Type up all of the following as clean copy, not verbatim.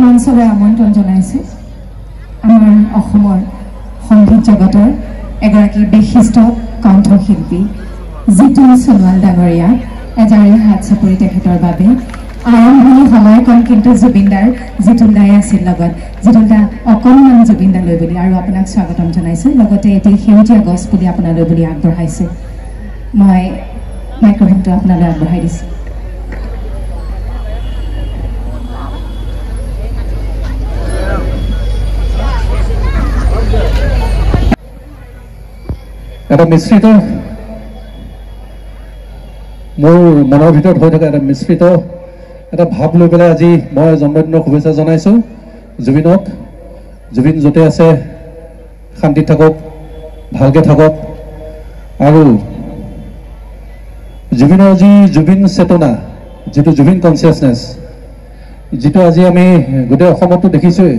মঞ্চলৈ আমন্ত্ৰণ জনাইছোঁ আমাৰ অসমৰ সংগীত জগতৰ এগৰাকী বিশিষ্ট কণ্ঠশিল্পী জিতুল সোণোৱাল ডাঙৰীয়া। এজাৰে হাত চাপৰি তেখেতৰ বাবে। আৰম্ভণি সময়কণ কিন্তু জুবিনদাৰ জিতুল দাই আছিল লগত। জিতুল দা, অকণমান জুবিন দালৈ বুলি আৰু আপোনাক স্বাগতম জনাইছোঁ, লগতে এটি সেউজীয়া গছ পুলি আপোনালৈ বুলি আগবঢ়াইছোঁ। মই মাইক্ৰফোনটো আপোনালৈ আগবঢ়াই দিছোঁ। এটা মিশ্ৰিত মোৰ মনৰ ভিতৰত হৈ থকা এটা মিশ্ৰিত এটা ভাৱ লৈ পেলাই আজি মই জন্মদিনৰ শুভেচ্ছা জনাইছোঁ জুবিনক। জুবিন য'তে আছে শান্তিত থাকক, ভালকৈ থাকক। আৰু জুবিনৰ যি জুবিন চেতনা, যিটো জুবিন কনচিয়াছনেছ, যিটো আজি আমি গোটেই অসমতো দেখিছোঁৱেই,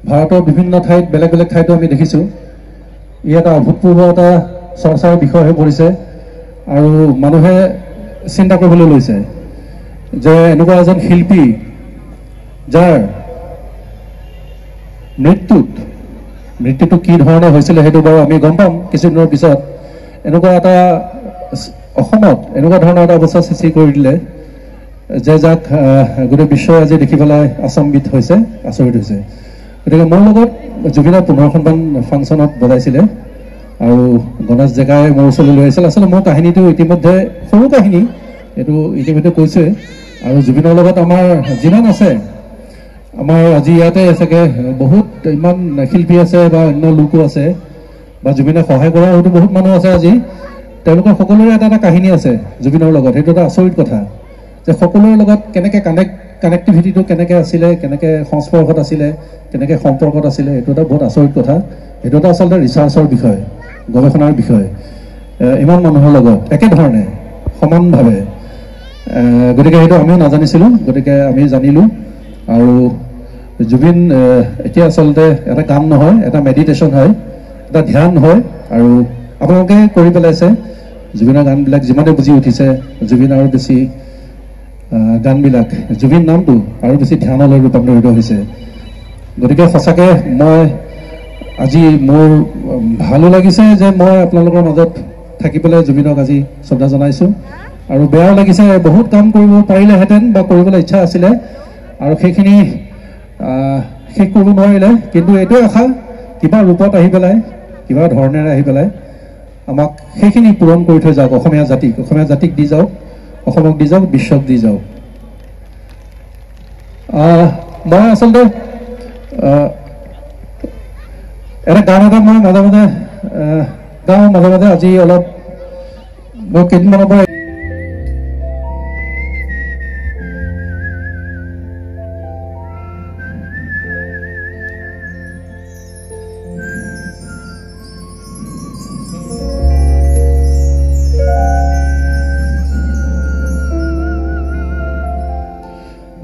ভাৰতৰ বিভিন্ন ঠাইত বেলেগ বেলেগ ঠাইতো আমি দেখিছোঁ, ই এটা অভূতপূৰ্ব এটা চৰ্চাৰ বিষয় হৈ পৰিছে। আৰু মানুহে চিন্তা কৰিবলৈ লৈছে যে এনেকুৱা এজন শিল্পী যাৰ মৃত্যুটো কি ধৰণে হৈছিলে সেইটো বাৰু আমি গম পাম কিছুদিনৰ পিছত, এনেকুৱা এটা অসমত এনেকুৱা ধৰণৰ এটা অৱস্থা সৃষ্টি কৰি দিলে যে যাক গোটেই বিশ্বই আজি দেখি পেলাই আচম্বিত হৈছে, আচৰিত হৈছে। গতিকে মোৰ লগত জুবিনৰ 15খনমান ফাংচনত বজাইছিলে আৰু গণেশ জেগাই মোৰ ওচৰলৈ লৈ আহিছিল। আচলতে মোৰ কাহিনীটো ইতিমধ্যে সৰু কাহিনী, এইটো ইতিমধ্যে কৈছোঁৱেই। আৰু জুবিনৰ লগত আমাৰ যিমান আছে, আমাৰ আজি ইয়াতে চাগে বহুত ইমান শিল্পী আছে বা অন্য লোকো আছে বা জুবিনে সহায় কৰা হয়তো বহুত মানুহ আছে আজি, তেওঁলোকৰ সকলোৰে এটা এটা কাহিনী আছে জুবিনৰ লগত। সেইটো এটা আচৰিত কথা যে সকলোৰে লগত কেনেকৈ কানেক্টিভিটিটো কেনেকৈ আছিলে, কেনেকৈ সংস্পৰ্শত আছিলে, কেনেকৈ সম্পৰ্কত আছিলে, এইটো এটা বহুত আচৰিত কথা। সেইটো এটা আচলতে ৰিচাৰ্চৰ বিষয়, গৱেষণাৰ বিষয়। ইমান মানুহৰ লগত একেধৰণে সমানভাৱে, গতিকে সেইটো আমিও নাজানিছিলোঁ, গতিকে আমি জানিলোঁ। আৰু জুবিন এতিয়া আচলতে এটা গান নহয়, এটা মেডিটেশ্যন হয়, এটা ধ্যান হয়। আৰু আপোনালোকে কৰি পেলাইছে জুবিনৰ গানবিলাক, যিমানে বুজি উঠিছে জুবিন আৰু বেছি গানবিলাক, জুবিন নামটো আৰু বেছি ধ্যানলৈ ৰূপান্তৰিত হৈছে। গতিকে সঁচাকৈ মই আজি মোৰ ভালো লাগিছে যে মই আপোনালোকৰ মাজত থাকি পেলাই জুবিনক আজি শ্ৰদ্ধা জনাইছোঁ। আৰু বেয়াও লাগিছে, বহুত কাম কৰিব পাৰিলেহেঁতেন বা কৰিবলৈ ইচ্ছা আছিলে আৰু সেইখিনি শেষ কৰিব নোৱাৰিলে। কিন্তু এইটোৱে আশা, কিবা ৰূপত আহি পেলাই, কিবা ধৰণেৰে আহি পেলাই আমাক সেইখিনি পূৰণ কৰি থৈ যাওক, অসমীয়া জাতিক, অসমীয়া জাতিক দি যাওক, অসমক দি যাওক, বিশ্বক দি যাওক। মই আচলতে এটা গান এটা মই মাজে মাজে গাওঁ, মাজে মাজে আজি অলপ মই কেইদিনমানৰ পৰা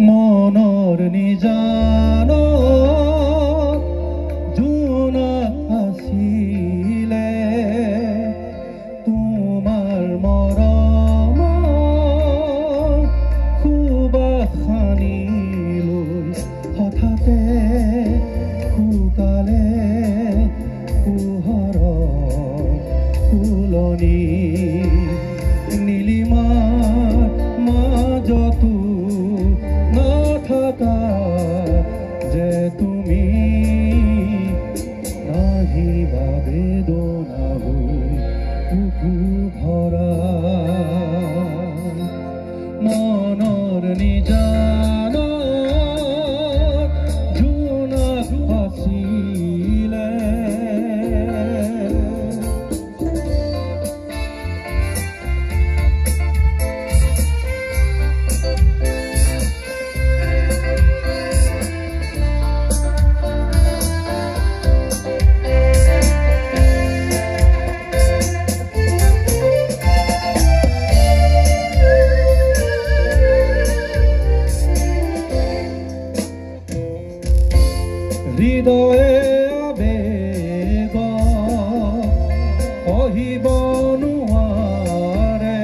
মনৰ নিজান জোনা আছিলে তোমাৰ মৰমৰ সুবাস সানি লৈ হঠাতে শুকালে পোহৰৰ ফুলনি, নীলিমাৰ মাজতো নাথাকা যে তুমি, নাহিবা বেদনা হৈ বুকু ভৰা। মনৰ নিজান জোনাক আছিলে। হৃদয়ে আবেগ কহিব নোৱাৰে,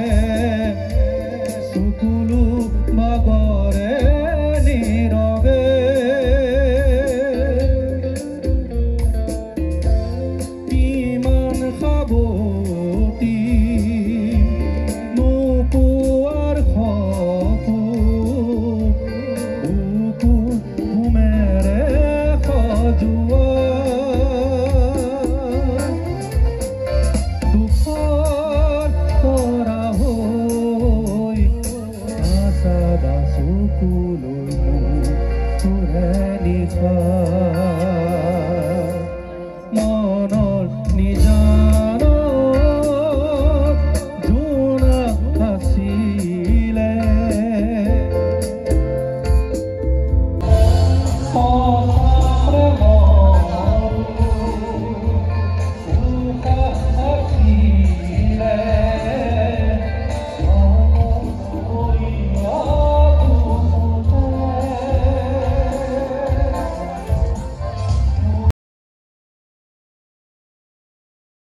চকুলো বাগৰে নীৰৱে। নিশা।